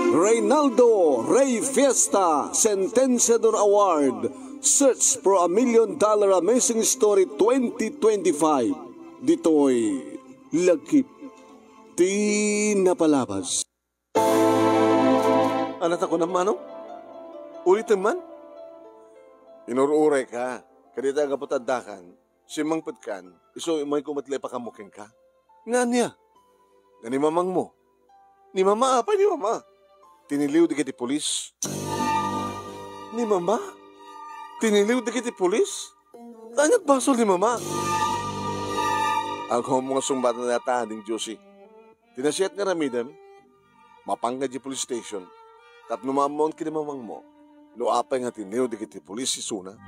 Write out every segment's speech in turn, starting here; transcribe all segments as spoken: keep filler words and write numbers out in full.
Reynaldo Rey Fiesta Sentenciador Award, Search for a Million Dollar Amazing Story twenty twenty-five. Ditoy Lagip ti Napalabas. Anata kunam, Manong? Ulitem man? Inur-uray ka. Kadita gapu ta addakan, simmangpetkan, isu imayko met la ipakaammo kenka. Nga ania? Nga ni mamangmo. Ni mama, apay ni mama? Tiniliw dagiti pulis. Ni mama? Tiniliw dagiti pulis? Ania ti basol ni mama? Agumo nga sungbatan dayta, Ading Josie. Ti nasayaat nga aramidem, mapangngad idiay police station tapno maammoan ken ni mamangmo no apay nga tiniliw dagiti pulis isuna.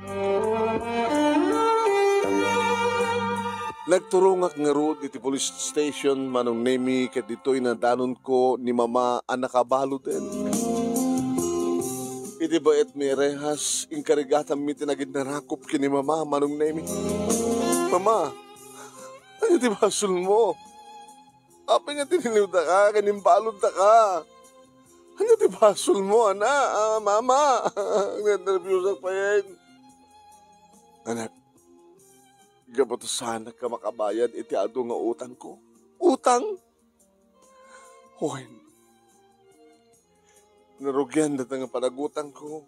Nagturongak ngarud iti police station, Manong Nemi, ket ditoy nadanonko ni mama a nakabaluden. Iti baet mi a rehas, inkarigatanmi ti naginnarakop ken ni mama, Manong Nemi. Mama, ania ti basolmo? Apay nga tiniliwdaka ken imbaludtaka? Ania ti basolmo, ana? Ah, mama! Nernerbiusak payen. Anak, gapu ta saanak a makabayad iti adu nga utangko. Utang? Wen, narugian dayta nga panagutangko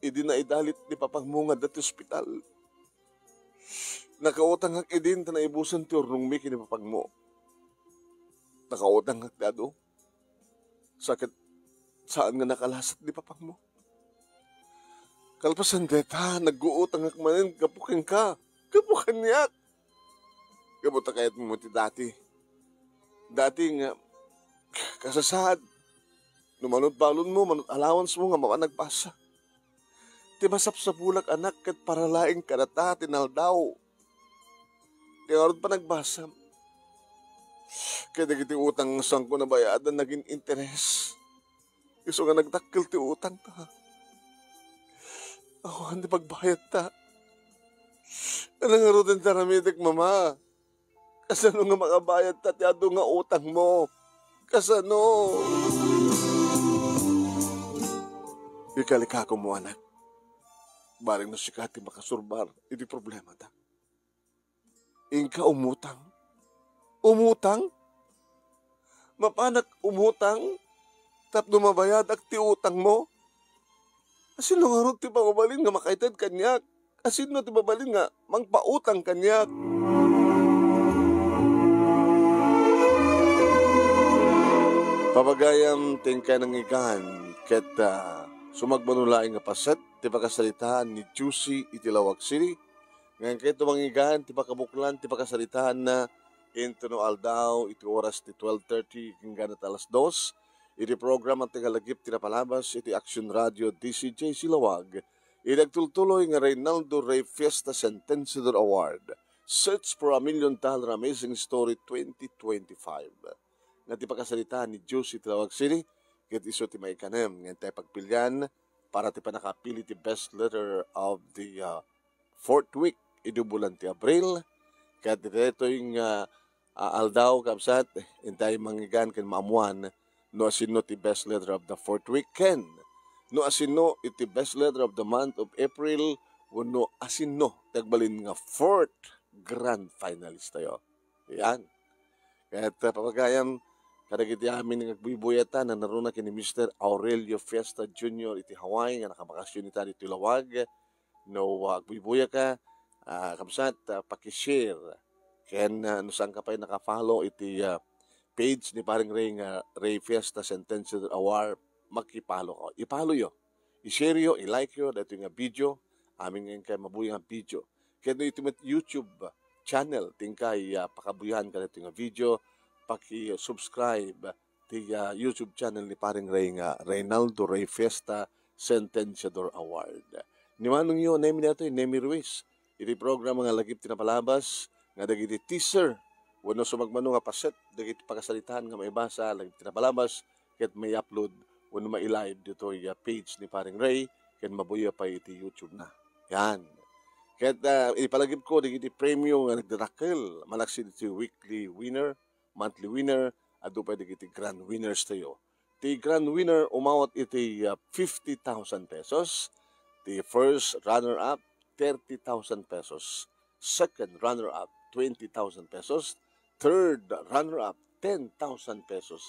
idi naidalit ni papangmo nga adda ti ospital. Nakautangak idin ta naibusen ti urnongmi ken ni papangmo. Nakautangak ti adu. Sa ket saan nga nakalasat ni papangmo. Kalpasan dayta, nagguutangak manen gapu kenka, gapu kaniak. Gapu ta kayatmo ti dati. Dati nga, kasasaad, no manut balonmo, manut allowance mo nga mapan agbasa. Ti masapsapulak, anak, ket para laeng kadata ti naldaw. Ti ngarud panagbasam. Ket dagiti utang nga saanko nabayadan nagin-interes. Isu nga nagdakkel ti utangta. Awan ti pagbayadta. Ania ngaruden ti aramidek, mama? Kasano nga makabayadta ti adu nga utangmo? Kasano? Ikalikako mo, anak. Bareng no sika ti makasurbar iti problemata. Inka umutang? Umutang? Mapanak umutang tapno mabayadak ti utangmo? Asino ngarud ti mabalin nga makaited kaniak? Asino ti mabalin nga mangpautang kaniak? Papagayam ti inkay nangngegan ket, ah, sumagmamano laeng nga paset ti pakasaritaan ni Juicy iti Laoag City. Nga inkay mangngeg ti pakabuklan ti pakasaritaanna intono aldaw iti oras ti twelve thirty ken gana ta alas dos, iti programa ti Lagip ti Napalabas iti Action Radio D C J C Laoag, iti agtultuloy nga Reynaldo Rey Fiesta Sentenciador Award, Search for a Million Dollar Amazing Story twenty twenty-five. Nga ti pakasaritaan ni Juicy iti Laoag City, ket isu ti maikanem nga intay pagpilian para ti pannakaapili ti best letter of the, uh, fourth week idi bulan ti Abril. Ket ditoy nga, ah, aldaw, kabsat, intay mangngeg ken maammuan no asino ti best letter of the fourth week ken no asino iti best letter of the month of April wenno asino ti agbalin nga fourth grand finalist tayo. Yan. Ket, ah, papagayam kadagiti amin nga agbuybuyat, nanaruna ken ni Mister Aurelio Fiesta Junior iti Hawaii nga nakabakasyon ita ditoy Laoag. No, ah, agbuybuyaka, ah, kabsat, ah, paki-share. Ken, ah, no saanka pay naka-follow iti, ah, page ni Paring Rey nga Rey Fiesta Sentenciador Award, maki-follow-yo. I-share-yo, i-like-yo daytoy nga video. Amin nga inkay mabuya nga video. Ket no iti met YouTube channel ti inkay, ah, pakabuyaen kadaytoy nga video, paki-subscribe ti, ah, YouTube channel ni Paring Rey nga Reynaldo Rey Fiesta Sentenciador Award. Ni manongyo, Nemi daytoy, Nemi Ruiz, iti programa nga Lagip ti Napalabas, nga dagiti teaser wenno sumagmamano nga paset dagiti pakasaritaan nga maibasa, Lagip ti Napalabas, ket mai-upload wenno mai-live ditoy, ah, page ni Paring Rey, ken mabuya pay iti YouTube na. Yan. Ket, ah, ipalagipko dagiti premio nga nagdadakkel, malaksid iti weekly winner, monthly winner, adu pay dagiti grand winners tayo. Ti grand winner umawat iti, ah, fifty thousand pesos. Ti first runner-up, thirty thousand pesos. Second runner-up, twenty thousand pesos. Third runner-up, ten thousand pesos.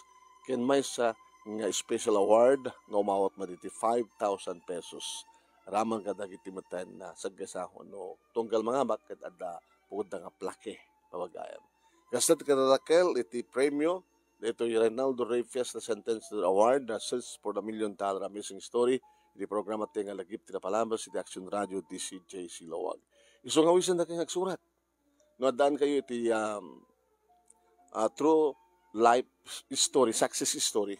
Ken maysa nga special award nga umawat met iti five thousand pesos. Aramang kadagiti metten a saggasaho no tunggal mangabak ket adda pudno nga plaque, pabagayam. Kasta ti kadadakkel iti premio, daytoy Reynaldo Rey Fiesta Sentence Award, na Search for the Million Dollar Amazing Story, iti programa ti nga lagip ti napalabas iti Action Radio D C J C Lawag. Isu nga awisendak nga agsurat. No addaan kayo iti, um, ah, true life story, success story,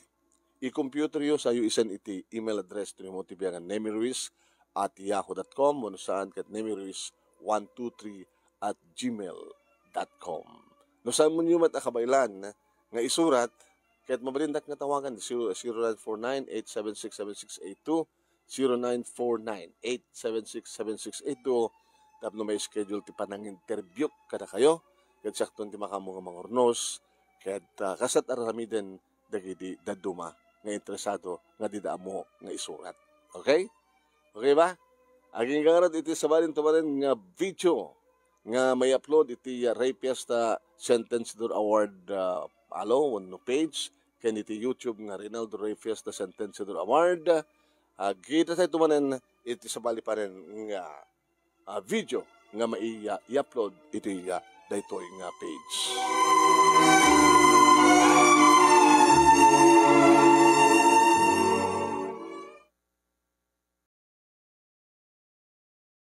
i-computer yo, sayo isend iti email address ti Timothy Biangan, nemiruiz at yahoo dot com, wenno saan ket nemiruiz one two three at gmail dot com. No saan mo met a kabaelan nga isurat, ket mabalindak nga tawagan zero, zero nine four nine, eight seven six, seven six eight two, zero nine four nine, eight seven six, seven six eight two, tapno ma-schedule ti pananginterbiuk kadakayo, ket siakton ti makaammo nga mangurnos, ket, ah, kasat aramiden dagiti dadduma nga interesado nga dida ammo nga isurat. Okay? Okay ba? Agingga ngarud iti sabali ti manen nga video nga mai-upload iti, ah, Rey Fiesta Sentenciador Award, ah, follow wenno page, ken iti YouTube nga Reynaldo Rey Fiesta Sentenciador Award. Ah, kita tayo manen iti sabali panen nga, ah, video nga mai-, ah, i-upload iti, ah, daytoy nga page.